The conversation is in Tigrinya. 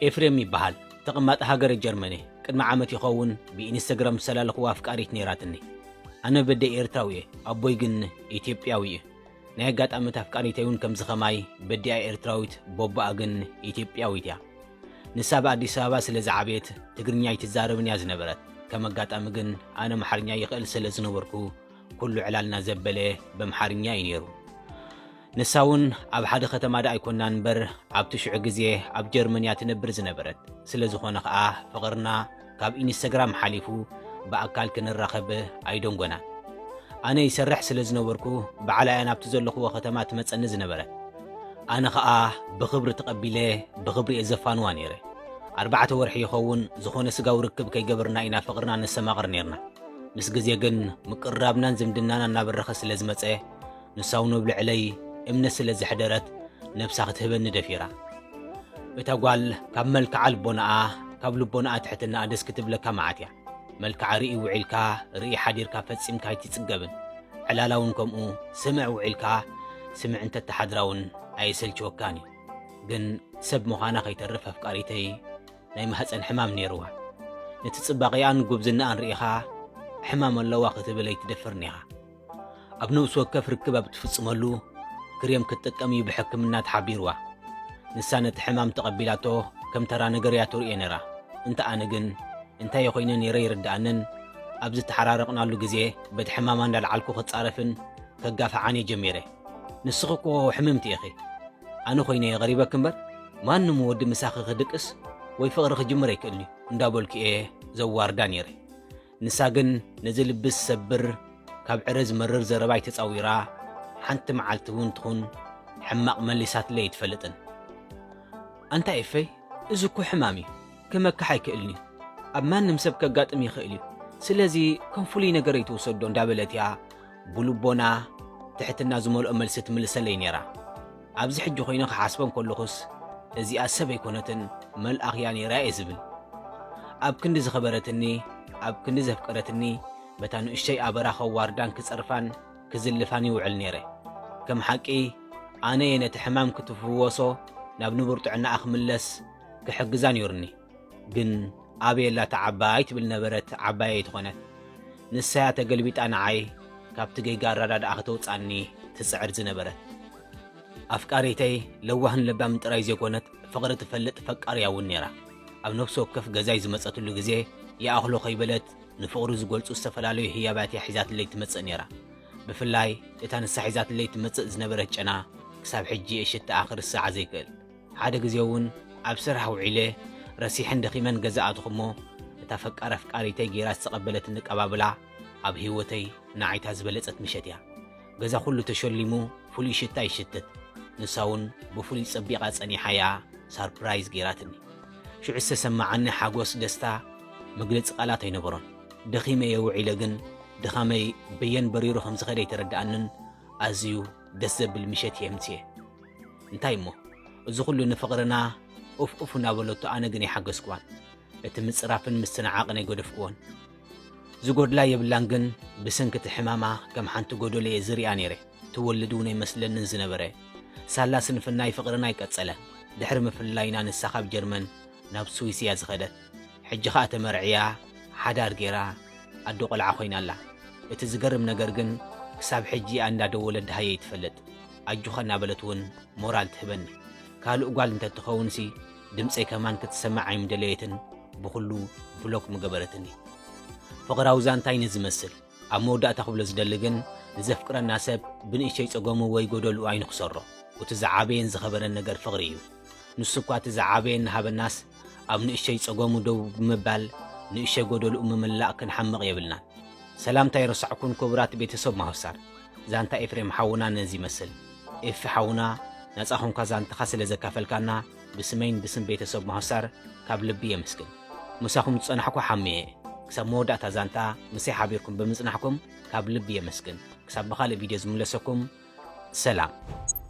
ኤፍሬም ይበሃል። ተቐማጢ ሃገረ ጀርመን እየ። ቅድሚ ዓመት ይኸውን ብኢንስተግራም ዝሰላለኹዋ ኣፍቃሪት ነይራትኒ። ኣነ በደይ ኤርትራዊ እየ፣ ኣቦይ ግን ኢትዮጵያዊ እዩ። ናይ ኣጋጣሚ እታ ኣፍቃሪተይ እውን ከምዚ ኸማይ በዲኣ ኤርትራዊት፣ ቦቦኣ ግን ኢትዮጵያዊት እያ። ንሳ ብኣዲስ ኣበባ ስለ ዝዓበየት ትግርኛ ኣይትዛረብን እያ ዝነበረት። ከም ኣጋጣሚ ግን ኣነ ኣምሓርኛ ይኽእል ስለ ዝነበርኩ ኩሉ ዕላልና ዘበለ በምሓርኛ እዩ ነይሩ። ንሳ እውን ኣብ ሓደ ከተማ ደኣ ኣይኮናን እምበር ኣብቲ ሽዑ ግዜ ኣብ ጀርመን እያ ትነብር ዝነበረት። ስለ ዝኾነ ኸኣ ፍቕርና ካብ ኢንስተግራም ሓሊፉ ብኣካል ክንራኸብ ኣይደንጎናን። ኣነ ይሰርሕ ስለ ዝነበርኩ ባዕላ እያ ናብቲ ዘለኹዎ ከተማ ትመጸኒ ዝነበረት። ኣነ ኸኣ ብኽብሪ ተቐቢለ ብኽብሪ እየ ዘፋንዋ ነይረ። ኣርባዕተ ወርሒ ይኸውን ዝኾነ ስጋዊ ርክብ ከይገበርና ኢና ፍቕርና ነስተማቕር ነይርና። ምስ ግዜ ግን ምቅርራብናን ዝምድናና እናበረኸ ስለ ዝመጸ ንሳ እውን ኣብ ልዕለይ እምነት ስለ ዘሕደረት ነብሳ ክትህበኒ ደፊራ። እታ ጓል ካብ መልክዓ ልቦናኣ፣ ካብ ልቦናኣ ትሕትናኣ ደስ ክትብለካ መዓት እያ። መልክዓ ርኢ ውዒልካ ርኢ ሓዲርካ ፈጺምካ ኣይትጽገብን። ዕላላ እውን ከምኡ፣ ስምዕ ውዒልካ ስምዕ እንተተሓድራ እውን ኣየሰልችወካን እዩ። ግን ሰብ ምዃና ከይተርፍ ኣፍቃሪተይ ናይ ማህጸን ሕማም ነይርዋ። ነቲ ጽባቐኣን ጉብዝናኣን ርኢኻ ሕማም ኣለዋ ክትብል ኣይትደፍርን ኢኻ። ኣብ ነብሲ ወከፍ ርክብ ኣብ ትፍጽመሉ ክሬም ክትጥቀም እዩ ብሕክምና ተሓቢርዋ። ንሳ ነቲ ሕማም ተቐቢላቶ ከም ተራ ነገር እያ ትርእዮ ነይራ። እንተ ኣነ ግን እንታይ እየ ኮይነ ነይረ ይርድኣንን ኣብ ዝተሓራረቕናሉ ግዜ በቲ ሕማማ እንዳልዓልኩ ክጻረፍን ከጋፍዓን እየ ጀሚረ። ንስኺ እኮ ሕምምቲ ኢኺ። ኣነ ኮይነ እየ ቀሪበኪ እምበር ማንም ወዲ ምሳኺ ክድቅስ ወይ ፍቕሪ ክጅምር ኣይክእልን እዩ እንዳበልኩ እየ ዘዋርዳ ነይረ። ንሳ ግን ነዚ ልቢ ዝሰብር ካብ ዕረ ዝመርር ዘረባይ ተጻዊራ ሓንቲ መዓልቲ እውን ትኹን ሕማቕ መሊሳትለይ ኣይትፈልጥን። ኣንታ ኤፈይ፣ እዚ እኮ ሕማም እዩ፣ ክመክሕ ኣይክእልን እዩ፣ ኣብ ማንም ሰብ ከጋጥም ይኽእል እዩ፣ ስለዚ ከም ፍሉይ ነገር ኣይትውሰዶ እንዳበለት እያ ብልቦና ትሕትና ዝመልኦ መልሲ ትምልሰለይ ነይራ። ኣብዚ ሕጂ ኮይነ ክሓስቦ እንከለኹስ እዚኣ ሰብ ኣይኮነትን፣ መልኣኽ እያ ነይራ እየ ዝብል። ኣብ ክንዲ ዝኸበረትኒ፣ ኣብ ክንዲ ዘፍቀረትኒ በታ ንእሽተይ ኣበራ ከዋርዳን ክጸርፋን ክዝልፋን ይውዕል ነይረ። ከም ሓቂ ኣነ እየ ነቲ ሕማም ክትፍወሶ ናብ ንቡር ጥዕናኣ ክምለስ ክሕግዛ ነይሩኒ። ግን ኣበየላ እታ ዓባይ ትብል ነበረት ዓባይ ኣይትኾነት። ንሳያ ተገልቢጣ ንዓይ ካብቲ ጌጋ ኣረዳድኣ ከተውጻኒ ትጽዕር ዝነበረት። ኣፍቃሪተይ ለዋህን ለባምን ጥራይ ዘይኮነት ፍቕሪ ትፈልጥ ፈቃርያ እውን ነይራ። ኣብ ነፍሲ ወከፍ ገዛይ ዝመጸትሉ ግዜ ይኣኽሎ ከይበለት ንፍቕሩ ዝገልጹ ዝተፈላለዩ ህያባት እያ ሒዛትለይ ትመጽእ ነይራ። ብፍላይ እታ ንሳ ሒዛትለይ ትመጽእ ዝነበረት ጨና ክሳብ ሕጂ እየ ሽታኣ ክርስዓ ዘይክእል። ሓደ ግዜ እውን ኣብ ስራሕ ውዒለ ረሲሐን ደኺመን ገዛ ኣትኹ እሞ እታ ፈቃር ኣፍቃሪተይ ገይራ ዝተቐበለትኒ ኣቀባብላ ኣብ ህይወተይ ንዓይታ ዝበለጸት ምሸት እያ። ገዛ ኩሉ ተሸሊሙ ፍሉይ ሽታ ይሽትት። ንሳ እውን ብፍሉይ ጸቢቓ ጸኒሓ እያ ሳርፕራይዝ ገይራትኒ። ሽዑ ዝተሰማዓኒ ሓጎስ ደስታ መግለጺ ቃላት ኣይነበሮን። ደኺመ እየ ውዒለ ግን ድኻመይ በየን በሪሩ ከም ዝኸደ ኣይተረድኣንን ኣዝዩ ደስ ዘብል ምሸት እየ ኣምስየ። እንታይ እሞ እዚ ኩሉ ንፍቕርና ኡፍ ኡፍ እናበለቶ ኣነ ግን ኣይሓገዝክዋን። እቲ ምጽራፍን ምስትንዓቕን ኣይገደፍክዎን። ዝጎድላ የብላን ግን ብሰንኪ እቲ ሕማማ ከም ሓንቲ ጎደሎ እየ ዝሪኣ ነይረ። ትወልድ እውን ኣይመስለንን ዝነበረ። ሳላ ስንፍናይ ፍቕርና ኣይቀጸለን። ድሕሪ ምፍልላይና ንሳ ካብ ጀርመን ናብ ስዊስ እያ ዝኸደት። ሕጂ ኸኣ ተመርዕያ ሓዳር ገይራ ኣዶ ቆልዓ ኮይና ኣላ። እቲ ዝገርም ነገር ግን ክሳብ ሕጂ እያ እንዳደወለት ደሃየይ ትፈልጥ። ኣጆኻ እናበለት እውን ሞራል ትህበኒ። ካልእ ጓል እንተትኸውንሲ ድምፀይ ከማን ክትሰማዕ ኣይምደለየትን ብኹሉ ብሎክ ምገበረትኒ። ፍቕራዊ ዛንታይ ነዚ ይመስል። ኣብ መወዳእታ ክብሎ ዝደሊ ግን ንዘፍቅረና ሰብ ብንእሽተይ ፀገሙ ወይ ጎደልኡ ኣይንኽሰሮ። እቲ ዝዓበየን ዝኸበረን ነገር ፍቕሪ እዩ። ንሱ እኳ እቲ ዝዓበየን ንሃበናስ ኣብ ንእሽተይ ጸገሙ ደው ብምባል ንእሽተይ ጎደልኡ ምምላእ ክንሓምቕ የብልናን። ሰላምታ ኣይረሳዕኩን ክቡራት ቤተሰብ ማሆሳር። ዛንታ ኤፍሬም ሓውና ነዚ ይመስል። ኤፊ ሓውና ናጻ ኾንካ ዛንታኻ ስለ ዘካፈልካና ብስመይን ብስም ቤተሰብ ማሆሳር ካብ ልቢ የመስግን። ምሳኹም ዝጸናሕኩ ሓሜ ክሳብ መወዳእታ ዛንታ ምሳይ ሓቢርኩም ብምጽናሕኩም ካብ ልቢ የመስግን። ክሳብ ብኻልእ ቪድዮ ዝምለሰኩም ሰላም።